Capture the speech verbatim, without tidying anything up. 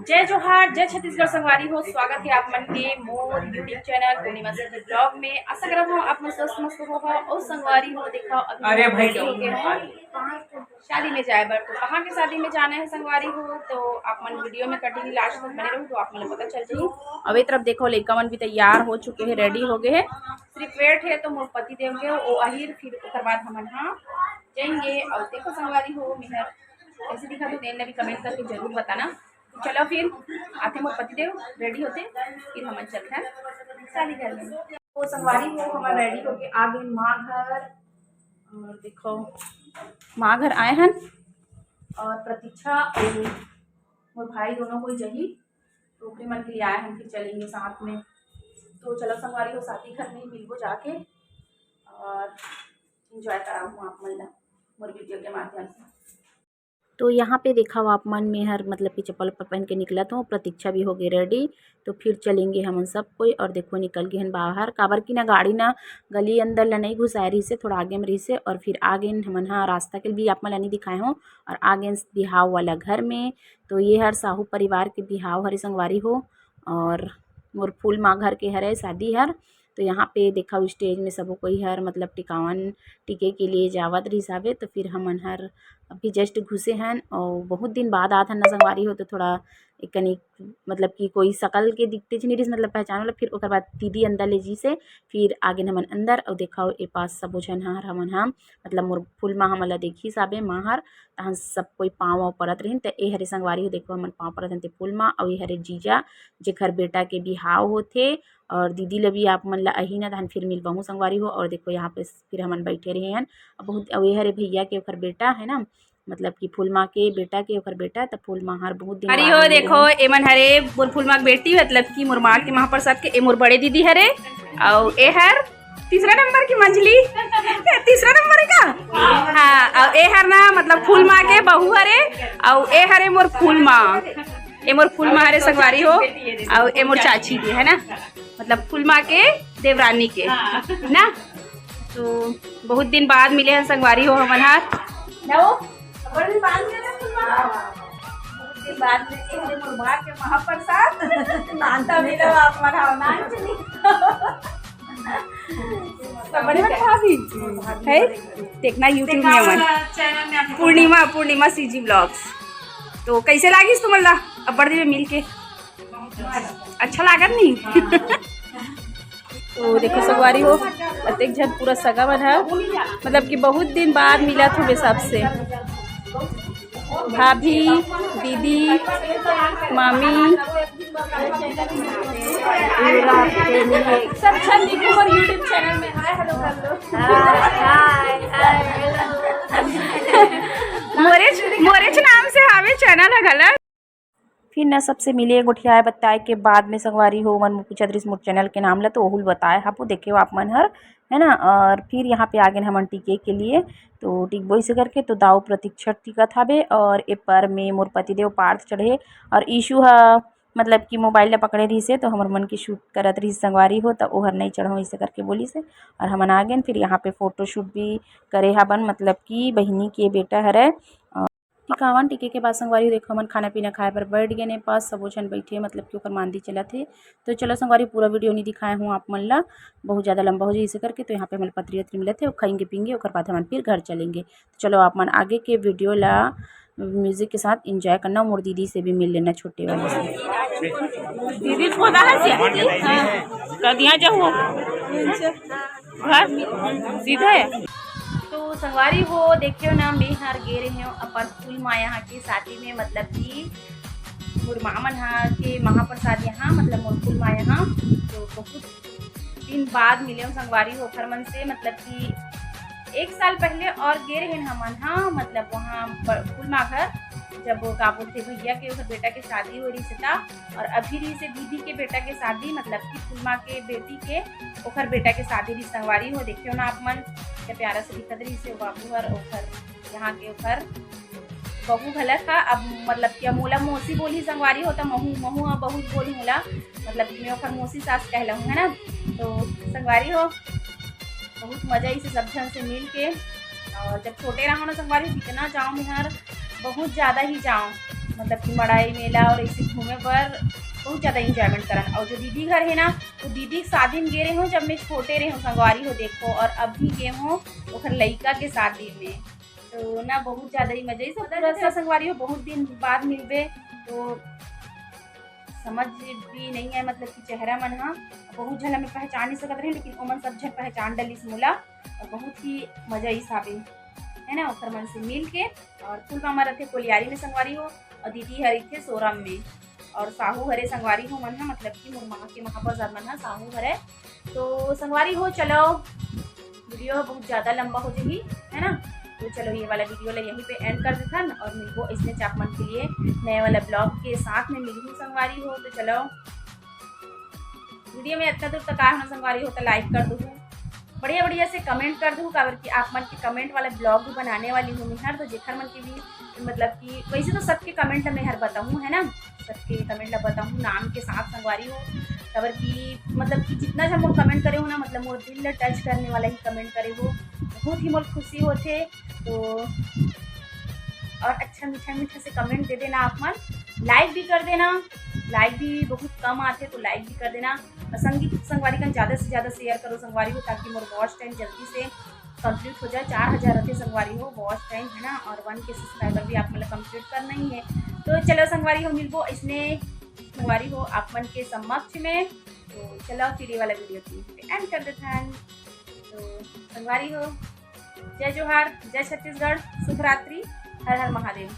जय जोहार, जय छत्तीसगढ़ संगवारी हो, स्वागत हे आप मन के मोर YouTube चैनल पूर्णिमा सिंह ब्लॉग में। आशा करत हूँ आप मन स्वस्थ मस्त हो, हो। और संगवारी हो, देखा अभी अरे हम भाई, ready हो गए हो शादी में जाए बर। तो कहाँ के शादी में जाना है संगवारी हो, तो आप मन वीडियो में continue last तक बने रहो, तो आप मन पता चल जाही। अब ए तरफ देखो, लइका मन भी तैयार हो चुके हैं, ready हो गए हैं, सिर्फ wait है तो मोर पति देव के वो आही, फिर ओकर बाद हमन हाँ जाएंगे। और देखो संगवारी हो, मेहर कैसे दिखा तो तेन भी comment करके जरूर बताना। चलो फिर आते मोर पति देव, ready होते, फिर हमन चलते हैं शादी घर में। तो संगवारी हो, हमन ready होके आ गए माँ घर। और देखो, माँ घर आए हन और प्रतीक्षा और मोर भाई दोनों कोई जाही, तो ओकरे मन के लिए आए हन, फिर चलेंगे साथ में। तो चलो संगवारी हो, शादी घर में ही मिलबो जाके और enjoy कराऊँ आप मन ला मोर वीडियो के माध्यम से। तो यहाँ पे देखा आप मन, मेहर मतलब कि चप्पल उप्पल पहन के निकलत हूँ, प्रतीक्षा भी हो गई ready। तो फिर चलेंगे हमन सब कोई। और देखो निकल गए हन बाहर, काबर कि ना गाड़ी ना गली अंदर ला नहीं घुसाए रहिसे, थोड़ा आगे में रहिसे। और फिर आगे हमन हाँ रास्ता के भी आप मन ला नहीं दिखाए हो। और आगे बिहाव वाला घर में, तो ये हर साहू परिवार के बिहाव हरे संगवारी हो। और मोर फूल माँ घर के हरे शादी हर। तो यहाँ पे देखा stage में सबो कोई हर मतलब टिकावन टिके के लिए जावत रहिस हावे। तो फिर हमन हर अभी just घुसे हन और बहुत दिन बाद आत हन ना संगवारी हो, तो थोड़ा एक कनी मतलब कि कोई सकल के दिखते च नहीं रहिस, मतलब पहचान वाला। फिर ओकर बाद दीदी अंदर ले जी से फिर आगे हमन अंदर। और देखा ए पास सबो झन हर हमन हम मतलब मोर फूल माँ हमन ला देखिस हावे माँ हर, तहन सब कोई पाँव वाँव परत रहिन। त ए हरे संगवारी हो, देखो हमन पाँव परत हन ते फूल माँ, और ये हरे जीजा जेकर बेटा के बिहाव होथे। और दीदी ल भी आप मन ला अही ना, तहन फिर मिलबहूँ संगवारी हो। और देखो यहाँ पे फिर हमन बैठे रहे हन, अब बहुत, अब ये हरे भैया के ओकर बेटा है ना, मतलब कि फूल माँ के बेटा के ओकर बेटा, त फूल माँ हर बहुत दिन अरे बाद हो मिले देखो, हन। एमन हरे मोर फूल माँ के बेटी, मतलब कि मोर माँ के महाप्रसाद के, ए मोर बड़े दीदी हरे, और ए हर तीसरा नंबर की मंजली, तीसरा नंबर है का? हाँ, और ए हर ना मतलब फूल माँ के बहू हरे, और ए हरे मोर फूल माँ, ए मोर फूल माँ हरे संगवारी हो, और ए मोर चाची भी है ना, मतलब फूल माँ के देवरानी के ना। तो बहुत दिन बाद मिले हैं संगवारी हो हमन हाथ। ना वो, बड़ दिन बाद मिले हैं फूल माँ। बहुत दिन बाद मिले हैं फूल माँ के महाप्रसाद। नाश्ता मिला आप मन हाव ना। तो बड़े बड़े भाभी है, देखना YouTube में मन। पूर्णिमा, पूर्णिमा सीजी ब्लॉग्स। तो कैसे लागिस तुमन ला अब्बड़ दिन में मिल के? अच्छा लागत नहीं? तो देखो संगवारी हो, अतेक झन पूरा सगा मन ह, मतलब कि बहुत दिन बाद मिलत हवे सबसे। भाभी, दीदी, मामी, सब झन दिखो मोर YouTube चैनल में। हाय, हेलो कर लो। हाय, हाय, हेलो। मोरेच, मोरेच नाम से हावे चैनल ह घला। फिर ना सबसे मिले, गोठियाए, बताए के बाद में संगवारी हो, मन पूछत रहिस मोर चैनल के नाम ला, तो ओहू ल बताए हाबो, देखे हो आप मन हर, है ना। और फिर यहाँ पे आगे हमन टिके के लिए, तो टिकबो इसे करके, तो दाऊ प्रतीक्षा टिकत हाबे, और ए पर में मोर पतिदेव पार्थ चढ़े, और ईशु ह मतलब कि मोबाइल ला पकड़े रहिस हे, तो हमर मन की शूट करत रहिस संगवारी हो, त ओहर नहीं चढ़ो इसे करके बोलिस हे। और हमन आ गेन, फिर यहाँ पे फोटो शूट भी करे हाबन, मतलब कि बहिनी के बेटा हरे। टिकावन टिके के बाद संगवारी देखो, हमन खाना पीना खाए बर बैठ गेन ए पास, सबो झन बैठे, मतलब कि ओकर मांदी चलत हे। तो चलो संगवारी, पूरा वीडियो नहीं दिखाए हूँ आप मन ला, बहुत ज़्यादा लंबा हो जाए इसे करके। तो यहाँ पे हमन पतरी अतरी मिलत हे, खाएंगे पीएंगे, ओकर बाद हमन फिर घर चलेंगे। तो चलो आप मन आगे के वीडियो ला म्यूजिक के साथ एंजॉय करना, मोर दीदी से भी मिल लेना, छोटे वाले से। दीदी फोन आ रहा है? हाँ। कदिया जाओ। घर सीधा है। तो संगवारी हो, देखियो ना, मैं हर गे रहे हूँ अपन फूल माँ यहाँ के शादी में, मतलब कि मोर माँ मन हा के महाप्रसाद यहाँ, मतलब मोर फूल माँ यहाँ। तो बहुत दिन बाद मिले हूँ संगवारी हो ओखर मन से, मतलब कि एक साल पहले और गे रहे हमन हा, मतलब वहाँ ब-, फूल माँ घर, जब वो का बोलते भैया के ओकर बेटा के शादी हो रही था, और अभी रही से दीदी के बेटा के शादी, मतलब कि फूल माँ के बेटी के ओखर बेटा के शादी रही संगवारी हो। देखियो ना आप मन, क्या प्यारा से दिखत रही से बाबू हर ओखर यहाँ के ओखर बहू घलक हा। अब मतलब कि मोला मौसी बोली संगवारी हो, त महू, महू हा बहुत बोली मोला, मतलब कि मैं ओखर मौसी सास कहलहूँ, है ना। तो संगवारी हो, बहुत मजा इसे सब झन से मिल के। और जब छोटे रहो ना संगवारी हो, कितना जाओ मेहर, बहुत ज़्यादा ही जाओ, मतलब कि मड़ई मेला और ऐसे घूमे बर बहुत ज्यादा enjoyment करन। और जो दीदी घर है ना, वो दीदी के शादी में गे रहे हो जब मैं छोटे रहे हूँ संगवारी हो, देखो, और अभी गे हूँ ओकर लइका के शादी में। तो ना बहुत ज्यादा ही मजा, ये सब पूरा सा संगवारी हो, बहुत दिन बाद मिलबे तो समझ भी नहीं है, मतलब कि चेहरा मन हा बहुत झन मैं पहचान नहीं सकत रहे, लेकिन ओमन सब झन पहचान डलिस मोला और बहुत ही मजा इस आबे, है ना, ओकर मन से मिल के। और फूल मामा रहते कोलियारी में संगवारी हो, और दीदी हर इथे सोरम में, और साहू हरे संगवारी हो मन हा, मतलब कि मोर माँ के महापौजाद मन हा साहू हरे। तो संगवारी हो, चलो, वीडियो बहुत ज्यादा लंबा हो जाही, है ना। तो चलो, ये वाला वीडियो ला यहीं पे एंड कर देथन और मिलबो इसने चाप मन के लिए नए वाला ब्लॉग के साथ में मिलहूँ संगवारी हो। तो चलो, वीडियो में इतना दूर तक आए हो संगवारी हो तो लाइक कर दू, बढ़िया बढ़िया से कमेंट कर दू, काबर कि आप मन के कमेंट वाला ब्लॉग भी बनाने वाली हूँ मैं हर। तो जेखर मन के भी, मतलब कि वैसे तो सबके कमेंट मैं हर बताऊँ, है ना, सबके कमेंट ला बताऊँ नाम के साथ संगवारी हो, काबर कि मतलब कि जितना झन मोर कमेंट करे हो ना, मतलब मोर दिल ला टच करने वाला ही कमेंट करे हो, बहुत ही मोर खुशी होथे। तो और अच्छा मीठा मीठा से कमेंट दे देना आप मन, लाइक भी कर देना, लाइक भी बहुत कम आथे तो लाइक भी कर देना। और संगी संगवारी कन ज्यादा से ज्यादा शेयर करो संगवारी हो, ताकि मोर वॉच टाइम जल्दी से कंप्लीट हो जाए। चार हजार रथे संगवारी हो वॉच टाइम, है ना, और वन के सब्सक्राइबर भी आप मतलब कंप्लीट करना ही है। तो चलो संगवारी हो, मिलबो इसने संगवारी हो आप मन के समक्ष में। तो चलो फिर ये वाला वीडियो के एंड कर देथन। तो संगवारी हो, जय जोहार, जय छत्तीसगढ़, शुभ रात्रि, हर हर महादेव।